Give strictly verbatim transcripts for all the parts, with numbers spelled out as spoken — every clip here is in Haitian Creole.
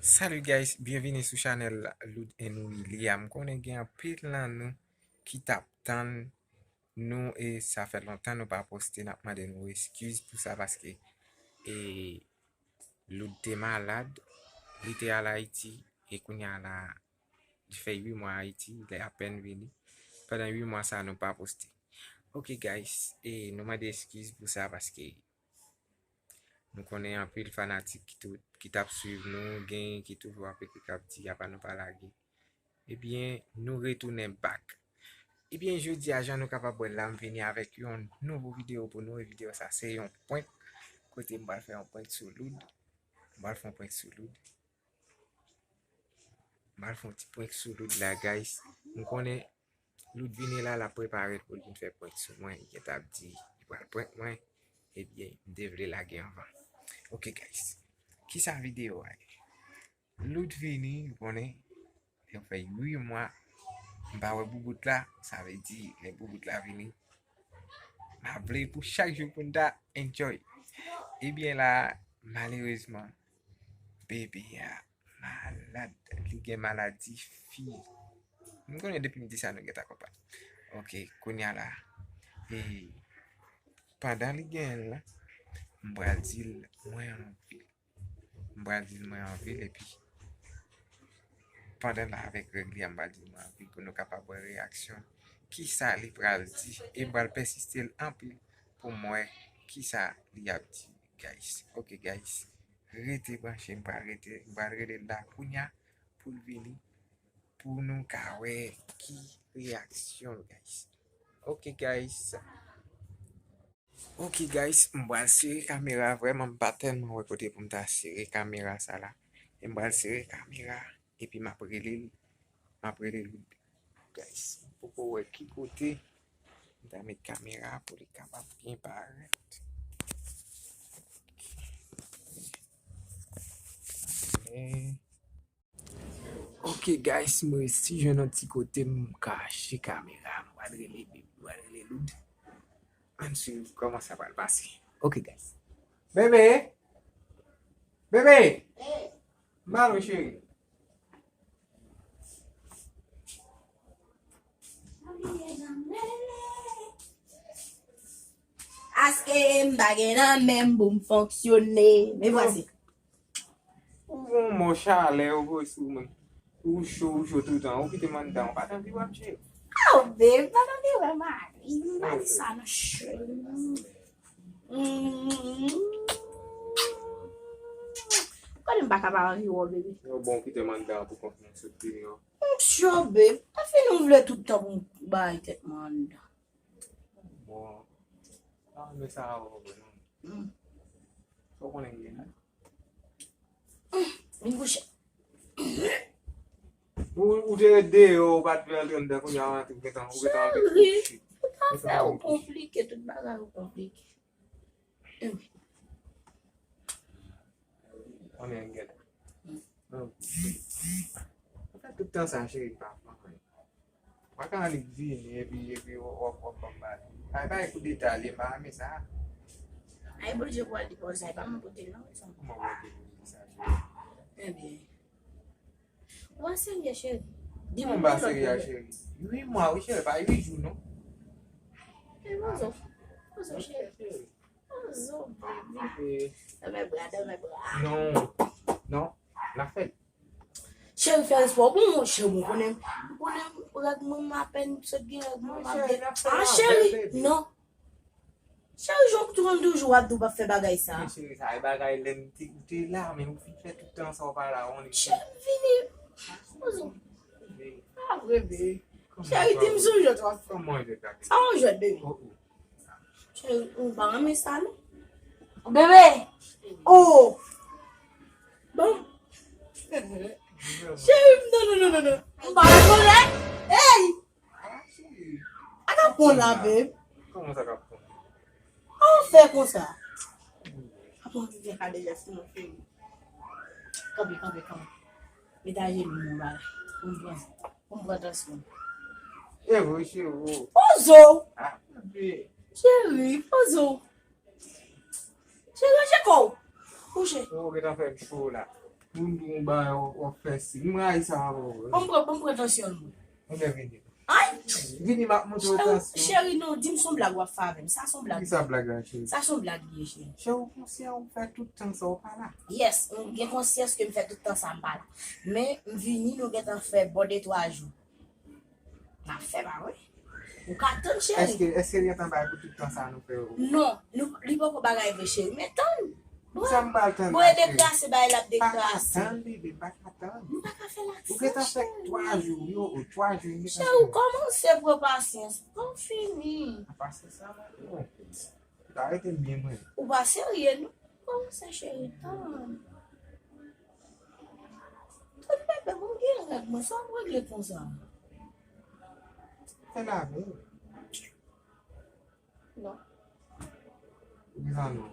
Salut guys, byenvini sou chanèl Loud and Willy a. M konnen gen anpil nan nou ki t ap tann nou e sa fè lontan nou pa poste. N ap mande nou eskiz pou sa paske e Loud te malad, li te al Ayiti e kounye a la li fè uit mwa Ayiti, li apèn vini. Pandan uit mwa sa nou pa poste. Ok guys, e nou mande eskiz pou sa paske nou konnen anpil fanatik ki tou, ki t ap swiv nou, gen ki toujou ap ekri k ap di apa nou pa lage. Ebyen, nou retounen back. Ebyen, jodi a jan nou kapab wè la, m vini avèk yon nouvo videyo pou nou. E videyo sa se yon prank, kote m pral fè yon prank sou Loud. M pral fè yon prank sou Loud. M pral fè yon ti prank sou Loud la guys. M konnen Loud vini la, l ap prepare l pou l vin fè prank sou mwen. Li gentan ap di li pral prank mwen. Ebyen, m te vle lage anvan. Ok guys, kisa videyo a ye? Loud vini, ou konnen, yo fè uit mwa m pa wè boubout la. Sa vle di lè boubout la vini, m ap vle pou chak jou pou n ta enjoy. Ebyen la, malerezman, bebe a malad, li gen maladi fi. M konnen depi m di sa nou gentan konprann. Ok, kounye a la, e pandan li genyen l la, m pral di l mwen anvi l. M pral di l mwen anvi l epi pandan l avèk règ li a, m pral di l mwen anvi l pou nou kapab wè reyaksyon l. Kisa li pral di? E m pral pèsiste l anpil pou m wè kisa li ap di, guys. Ok guys, rete branche, m pral rete, m pral rele l la kounye a pou l vini, pou nou ka wè ki reyaksyon l, guys. Ok guys. Ok guys, m pral sere kamera, vrèman m pa tèlman wè kote pou m ta sere kamera sa la. E m pral sere kamera epi m ap rele l, m ap rele l guys. M poko wè ki kote m ta met kamera pou li kapab byen parèt. Ok guys, m resi jwenn yon ti kote m kache kamera. M pral rele Bebe, m pral rele Loud. Ann swiv kòman sa pral pase. Ok guys. Bebe! Bebe! M ba nou cheri. Aske m pa gen nan menm pou m fonksyone. Men vwasi. Ou gon mò chalè ou voye sou mwen. Ou cho, ou cho toutan. Ou kite m anndan, ou pa t anvi wè m cheri. Oh babe, pa t anvi wè mari. M pa di sa non cheri. Konnen m pa ka pa anvi wè w baby. Yo bon, ou kite m anndan pou kont mwen sot deyò. M cho babe. Pa fini ou vle tout tan pou m bay tèt mwen anndan. Bon. Ah, men sa a ou vre non. Sa w konnen m gen la? Vin kouche. Ou, ou te ret deyò, ou pa t vle antre anndan, kounye a w antre, ou gentan, ou gentan antre kouche. Cheri, ou pa fè ou konplike, tout bagay ou konplike. Anmwey. Konnen m gen. Ou fè tout tan sa, cheri, pa fè anyen. Pa ka annik vini epi, epi w ap, w ap ban m bagay. Ay, bay kou deta li, m pa renmen sa. Ay, Bondye pou al di pa w sa, e pa mwen pote l non. Kòman w ap di sa, cheri? Ebyen. Ou pa serye, cheri. Di mwen m pa serye a, cheri. Uit mwa, wi, cheri, pa uit jou, non. E poze w. Poze w, cheri. Poze w, baby. Dòmi bra, dòmi bra. Non. Non. N ap fè l. Cheri, fè respè w pou mwen, cheri, ou konnen, ou konnen règ mwen, m apèn sot gen règ mwen, m ap gen. Ah, cheri, non. Cheri, jan w toujou ap di w p ap fè bagay sa. Men cheri, sa e bagay lè m te, ou te la, men ou fin fè tout tan sa w pa la, ou konnen. Cheri, m vini. Poze w. Pa vre, babe. Cheri, di m si w jwèt w ap fè. Sa yon jwèt, baby. Cheri, ou pa renmen sa, non? Bebe! Oh! Bon. Cheri, non, non, non, non, non. M pa renmen sa. Hey! Sa k ap pran la, babe? Kòman sa k ap pran? An fè konsa. Apa w vin fè kade jès non, cheri? Kanpe, kanpe, kanpe. Met ajenou m yon bagay. Pou m pran, pou m pran tansyon. E vre, cheri. Poze w. Ah, bebe. Cheri, poze w. Cheri, ranje kò w. Kouche. Ou gentan fè m cho la. Pou m di w yon bagay, w ap fè si. M rayi sa avè w. Ban m pran, ban m pran tansyon l mwen. Ebyen vini. Ay! Vini, m ap montre w tansyon. Cheri, non, di m se yon blag w ap fè avè m. Sa se yon blag. Ki sa blag la, cheri? Sa se yon blag li ye, cheri. Cheri, ou konsyan ou fè tout tan sa ou pa la? Yes, m gen konsyans ke m fè tout tan sa m pa la. Men, m vini, nou gentan fè bò de twa jou. N ap fè pa vre. Ou ka tann, cheri. Èske, èske l gentan bay pou tout tan sa nou fè yo? Non, nou, li poko bagay vre, cheri. Men tann. Sa m pral tann. Bon, e dekrase, bay l ap dekrase. Pa ka tann, bebe, pa ka tann. Nou pa ka fè l ak sa, cheri. Ou gentan fè twa jou, wi, o, twa jou, m gentan fè. Cheri, ou kòmanse pran pasyans. Bon, fini. Apa se sa, m ap pran. Ou ta rete byen, mwen. Ou pa serye, non? Kòmanse, cheri, tann. Tann, bebe, mwen gen règ mwen, sa w ap regle konsa? Fè l avè w. Non. Poukisa non?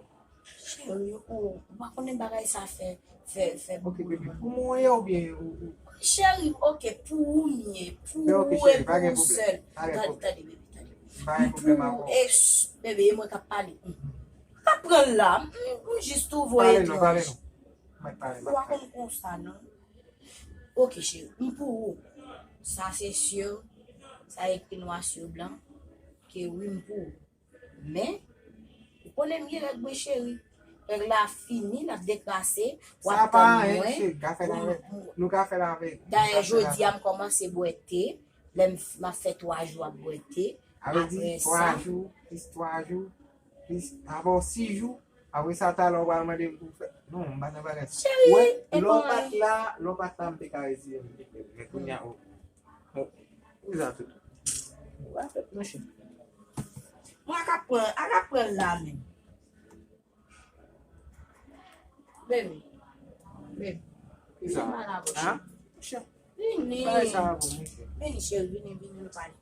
Cheri, ou, ou pa konnen bagay sa fè, fè, fè. Ok, bebe, pou mwen ye oubyen ou, ou. Cheri, ok, pou ou m ye, pou ou e pou ou sèl. Tande, tande, bebe, tande. M pou ou, e, ch, bebe, e mwen k ap pale. M pa pran l la, m, m, m jis twouve w etranj. Pale non, pale non. Mèt pale, mèt pale. Ou pa konn konsa, non. Ok, cheri, m pou ou. Sa se si, sa ekri nwa si blan, ke wi, m pou ou. Men, ou konnen m gen règ mwen, cheri. Règ la fini, l ap dekrase, w ap tann mwen. Sa pa anyen, cheri, ka fè l avè, nou ka fè l avè. Dayè, jodi a, m kòmanse bwè te. Lè m, m ap fè twa jou ap bwè te. Apre sa, twa jou, plis twa jou, plis, avè w sis jou. Apre sa, talè w pral mande m pou fè. Non, m pa nan bagay sa. Cheri, lè w pa t la, lè w pa t la, m te ka retire m, m te fè l. Men kounye a, o. Bon, pou sa tout. Ou pa fèt, monchè. Mwen ak ap pran, ak ap pran l la menm. Baby. Baby. Kisa? Vin pa la, monchè. Vini. Vini, cheri, vini, vini, nou pale.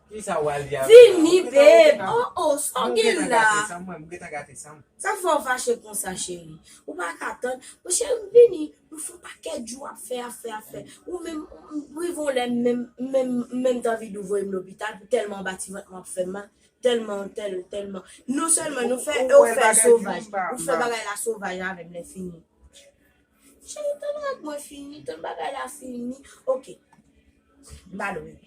Kisa w al di a? Vini, babe. Oh, oh, sa w gen la? Mwen, m gentan gate san m. Sa fè w fache konsa, cheri? Ou pa ka tann. Bon, cheri, m vini. Nou fè yon pakèt jou ap fè, ap fè, ap fè. Ou menm, m, m rive yon lè, m menm, m menm, m menm t anvi di w voye m lopital pou tèlman anba ti vant mwen ap fè m mal. Tèlman, tèl, tèlman. Non sèlman nou fè, e w fè l sovaj. Ou fè bagay la sovaj avè m, lè fini. Cheri, tann règ mwen fini, tann bagay la fini. Ok. M ba nou bebe.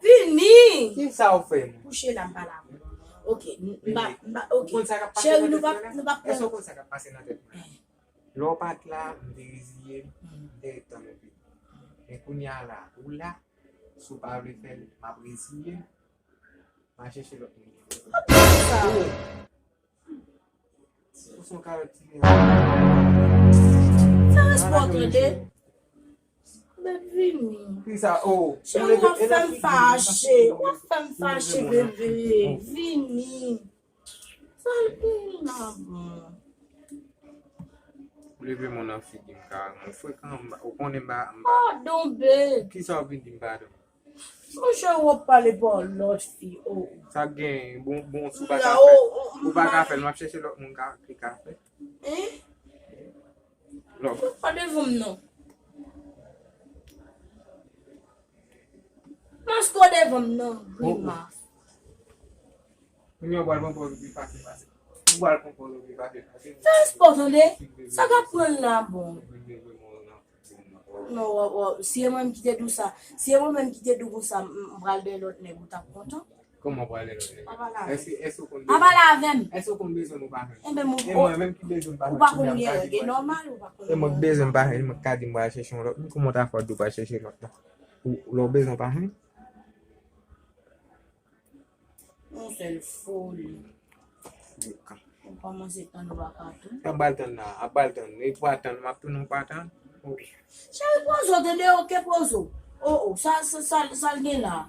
Vini! Kisa w fè m? Kouche la, m pa la. Ok, m ba, m ba, ok. Cheri, nou pa, nou pa pran. Èske w konn sa k ap pase nan tèt mwen? Lè w pa t la, m te reziye m, m te ret tann ou vini. Men kounye a la, ou la, si w pa vle fè l, m ap reziye m, m a chèche lòt moun. Sa. Ou se yon kalòt ti nèg. Fè respè w tande. Bebe, vini. Kisa? Oh. Cheri, w ap fè m fache. W ap fè m fache, bebe. Vini. Sa l vini la, bon. Leve men w nan figi m, kareman. Ou frekan, m ba, ou konnen m ba, m ba. Padon, babe. Kisa w vin di m padon? Monchè, w ap pale pa yon lòt fi, oh. Sa gen, bon, bon, si w pa ka fè, ou pa ka fè l, m ap chèche lòt moun ka, ki ka fè. Hein? Lòt. Pa devan m non. Maske w devan m non, grimas. Kounye a w pral pran pòz ou pi fasil pase. Ou pral pran pòz ou pi fasil pase. Fè respè w tande. Sa k ap pran l la, bon. Non, w, w, si e mwen menm ki te di w sa, si e mwen menm ki te di w konsa, m, m pral dèyè lòt nèg, ou t ap kontan? Kòman w pral dèyè lòt nèg? Pa pale avè m. Èske, èske w konn bezwen? Pa pale avè m. Èske w konn bezwen m ou pa jwenn? Enben, mwen, e mwen menm ki bezwen m pa jwenn, kounye a m ka di m pral chèche. E nòmal, ou pa konn. E mwen ki bezwen m pa jwenn, mwen ki ka di m pral chèche yon lòt. Kòman w ta fè w di w pral chèche lòt la? Ou, lè w bezwen w pa jwenn? Yon sèl foli. Ou kòmanse tann ou pa ka tann. Ap bal tann la, ap bal tann. E pou atann, m ap tounen ou pa tann. Cheri, poze w tande, oke, poze w. Oh, oh, sa, sa, sa, sa l gen la?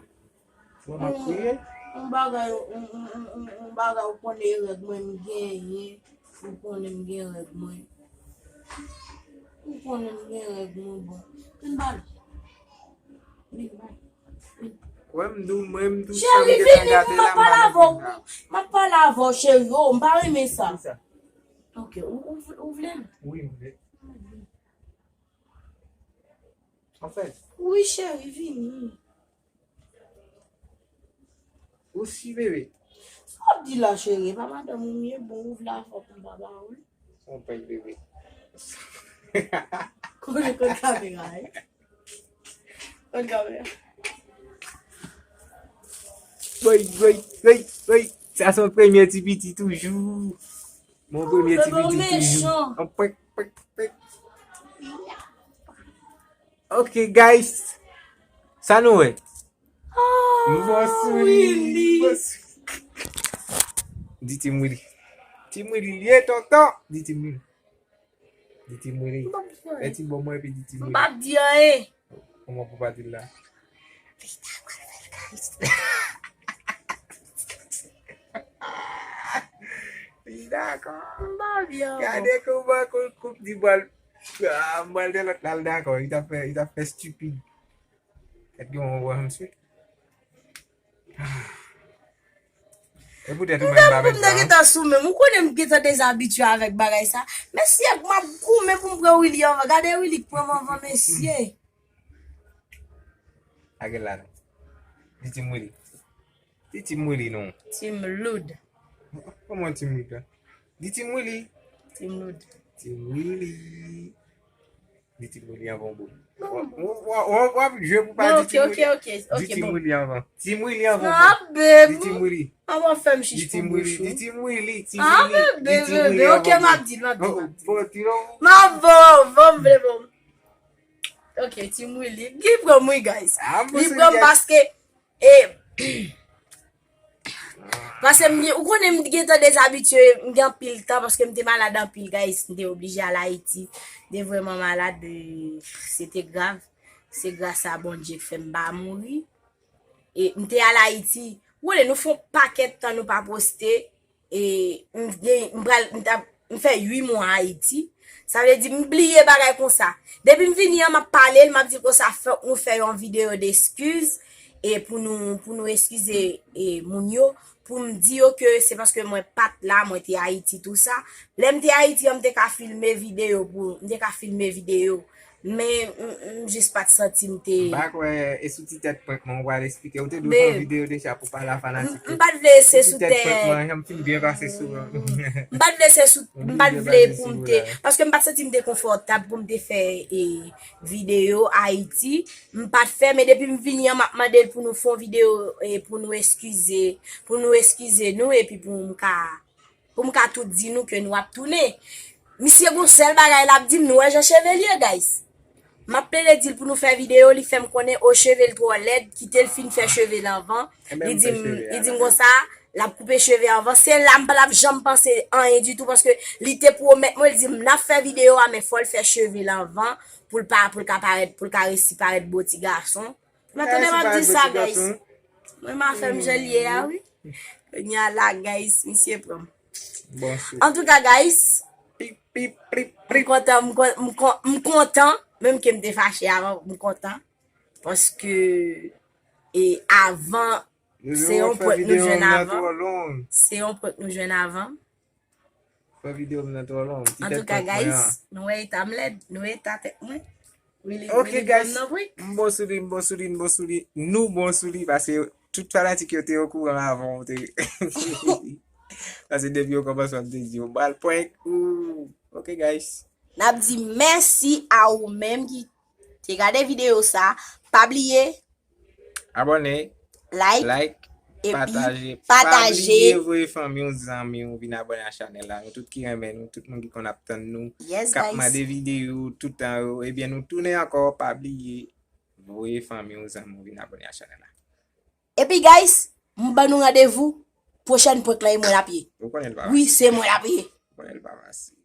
Mwen m ap kriye. Yon bagay, yon, yon, yon, yon, yon bagay, ou konnen règ mwen m genyen. Ou konnen m gen règ mwen. Ou konnen m gen règ mwen, bon. Vin ba l. Vin ba l. Wè m di w, mwen m di w sa m gentan gade la, m pa nan pwoblèm la. M ap pale avè w, cheri, oh, m pa renmen sa. Kisa? Ok, ou, ou, ou vle m? Wi, m vle. Anfèt. Wi, cheri, vini. Ou si, bebe. Sa w ap di la, cheri? E pa madanm ou m ye, bon, ou vle avè w pou m pa ba ou l? Yon prank bebe. Kote kote kamera e? Kote kamera? Woy, woy, woy, woy. Sa se yon premye ti piti toujou. Mon premye ti piti toujou. Yon prank, prank, prank. Ok, guys. Sa nou wè? M bon sou li, m bon sou li. Di Team Willy. Team Willy li ye, tonton. Di Team Willy. Di Team Willy. Fè ti bon mwen epi di Team Willy. M p ap di anyen. Kòman pou pa di l la? Li dakò. M p ap di anyen. Gade kòman koup di bòl. Ah, m pral de lòt la, l dakò. Li t ap fè, li t ap fè stupid. Kèt gen yon wè answit. E poutèt ou menm pa mèt pa. M gentan sou menm. Ou konnen m gentan dezabitye avèk bagay sa. Mesye, m ap goumen pou m pran Willy anvan. Gade Willy k pran m anvan, mesye. Lage l la non. Di Team Willy. Di Team Willy non. Team Lud. Kòman Team Lud la? Di Team Willy. Team Lud. Team Willy. Di Team Willy anvan w boul. W ap jwe pou pa di Team Willy. Di Team Willy anvan. Team Willy anvan. Di Team Willy. An w ap fè m chich pou bouch ou. Di Team Willy. Di Team Willy. Di Team Willy. Ok, m ap di l, m ap di l, m ap di l. M ap bon, bon, m vle bon. Ok, Team Willy. Li pran m wi, guys. Li pran m paske e Paske m gen, ou konnen m gentan dezabitye, m gen anpil tan paske m te malad anpil, guys. M te oblije al Ayiti. M te vrèman malad, e, se te grav. Se gras a Bondye k fè m pa mouri. E m te al Ayiti. Ou konnen nou fè yon pakèt tan nou pa poste. E m gen, m pral, m t ap, m fè uit mwa Ayiti. Sa vle di m bliye bagay konsa. Depi m vini an, m ap pale l, m ap di l konsa, fòk nou fè yon videyo deskiz e pou nou, pou nou eskize e moun yo, pou m di yo ke se paske mwen pa t la, mwen te Ayiti, tou sa. Lè m te Ayiti an, m te ka filme videyo pou, m te ka filme videyo. Men m, m jis pa t santi m te. M pa kwè e sou ti tèt prank mwen ou pral esplike. Ou te dwe fè yon videyo deja pou pale a fanatik yo. M pa t vle se sou tèt prank mwen, jan m fin byen pase sou. M pa t vle se sou, m pa t vle pou m te, paske m pa t santi m te konfòtab pou m te fè e videyo Ayiti. M pa t fè, men depi m vini an, m ap mande l pou nou fè yon videyo e pou nou eskize, pou nou eskize nou epi pou m ka pou m ka tou di nou ke nou ap tounen. Misye gon sèl bagay l ap di m, nou wè jan cheve l ye, guys. M ap plede di l pou nou fè videyo, li fè m konnen o cheve l twò lèd, kite l fin fè cheve l anvan. Li di m, li di m konsa, l ap koupe cheve anvan. Se la m pa t ap janm panse anyen ditou paske li te pwomèt mwen, li di m n ap fè videyo a, men fò l fè cheve l anvan pou l pa, pou l ka parèt, pou l ka resi parèt bo ti gason. Mwen tande m ap di sa, guys. Mwen m a fè m jan l ye a, wi. Kounye a la, guys, misye pran m. Antouka, guys, m kontan, m kon- m kon- m kontan, menm ke m te fache avan, m kontan. Paske, e avan, se yon prank nou jwenn avan. Se yon prank nou jwenn avan. Fè videyo m nan twò long. Antouka, guys, nou wè eta m lèd, nou wè eta tèt mwen. Ok, guys, m bon sou li, m bon sou li, m bon sou li. Nou bon sou li, paske tout fanatik yo te okouran avan ou te. Paske depi o kòmansman m te di yo, m pral prank ou. Ok, guys. N ap di mèsi a ou menm ki te gade videyo sa. Pa bliye abòne, like, like, epi pataje. Pa bliye voye fanmi w, zanmi w vin abòne a chanèl la. Nou tout ki renmen nou, tout moun ki konn ap tann nou, k ap mande videyo tout tan yo, ebyen nou tounen ankò. Pa bliye voye fanmi w, zanmi w vin abòne a chanèl la. Epi, guys, m ban nou randevou pwochèn prank la, e mwen l ap ye. Ou konnen l pa fasil. Wi, se mwen l ap ye. Ou konnen l pa fasil.